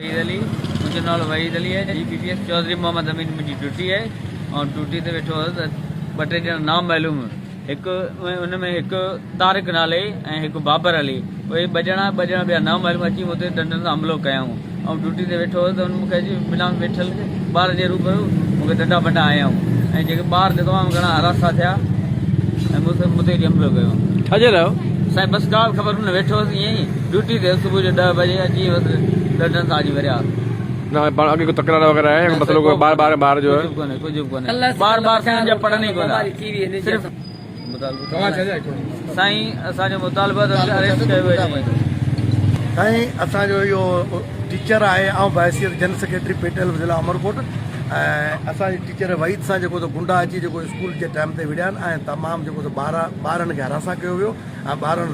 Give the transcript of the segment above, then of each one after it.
وحيد علي، منهنجو نالو وحيد علي آهي، G P P S Chaudhry Muhammad Amin منهنجي ڊيوٽي آهي، آئون ڊيوٽي تي ويٺو هوس ته ٻه ٽي ڄڻا نامعلوم هڪ ان ۾ هڪ طارق نالي ۽ هڪ بابر علي اهي ٻه ڄڻا ٻه ڄڻا ٻيا نامعلوم اچي مون تي ڏنڊن سان حملو ڪيائون آئون ڊيوٽي تي ويٺو هوس ته انهن مون کي اچي بنا ويٺل ٻار جي روبرو مون کي ڏنڊا بنڊا هنيائون ۽ جيڪي ٻار تمام گهڻا هراسان ٿيا ۽ مون تي مون تي اچي حملو ڪيو. ڇا جي لاء؟ سائين بس ڪا به خبر نه ويٺو هوس ائين ئي ڊيوٽي تي هوس صبح جو ڏهه بجي اچي بس ڏنڊن سان اچي وريا. نه پاڻ اڳي ڪو تڪرار وغيره آهي يا مسئلو ڪو ٻار ٻار ٻار جو ڪجهه به ڪونهي ڪجهه به ڪونهي ٻار ٻار سائين جا پڙهن ئي ڪونه ٿا صرف مطالبو سائين اسان جو مطالبو آهي ته ان کي اريسٽ ڪيو وڃي. سائين اسان جو اهو ٽيچر آهي آئون بحيثيت جنرل سيڪريٽري پيٽل ضلع عمرڪوٽ ۽ اسان جي ٽيچر وحيد سان جيڪو سو گنڊا اچي جيڪو اسڪول جي ٽائيم تي وڙهيا آهن ۽ تمام جيڪو سو ٻار ٻارن کي هراسان ڪيو ويو ۽ ٻارن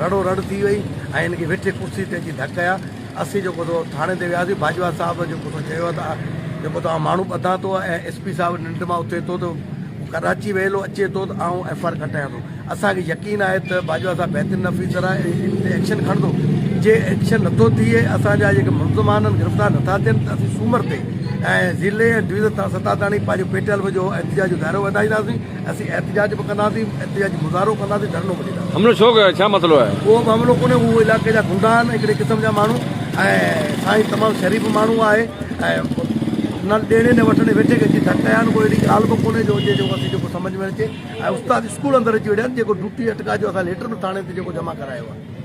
رڙو رڙ ٿي وئي ۽ هن کي ويٺي ڪرسي تي اچي ڌڪ ڪيا اسين جيڪو سو ٿاڻي تي وياسين باجوا صاحب جيڪو سو چيو ته جيڪو ته آئون ماڻهو ٻڌان ٿو ۽ ايس پي صاحب ننڊ مان اٿي ٿو ته ڪراچي ويل هو اچي ٿو ته آئون ايف آر ڪٽايان ٿو اسان کي يقين آهي ته باجوا صاحب بهترين آفيسر آهي ۽ ان تي ايڪشن کڻندو جي ايڪشن نٿو ٿئي اسان جا جيڪي ملزمان آهن گرفتار نٿا ٿين ته اسين سومر تي ۽ ضلعي ۽ ڊويزن سطح تاڻي پنهنجو پيٽ جو احتجاج جو دائرو وڌائينداسين اسين احتجاج به ڪنداسين، احتجاجي مظاهرو ڪنداسين، ڌرڻو به ڏينداسين. حملو ڇو ڪيو ڇا مسئلو آهي؟ ڪو به حملو ڪونهي هو علائقي جا گنڊا آهن هڪڙي قسم جا ماڻهو ۽ سائين تمام شريف ماڻهو آهي ۽ نه ڏيڻي نه وٺڻي ويٺي کي اچي ڌڪ ڪيا آهن ڪو اهڙي ڳالهه به ڪونهي جو هجي جيڪو اسين جيڪو سمجهه ۾ اچي ۽ استاد اسڪول اندر اچي وڙهيا آهن جيڪو ڊيوٽي اٽڪا جو اسان ليٽر به ٿاڻي تي جيڪو جمع ڪرايو آهي.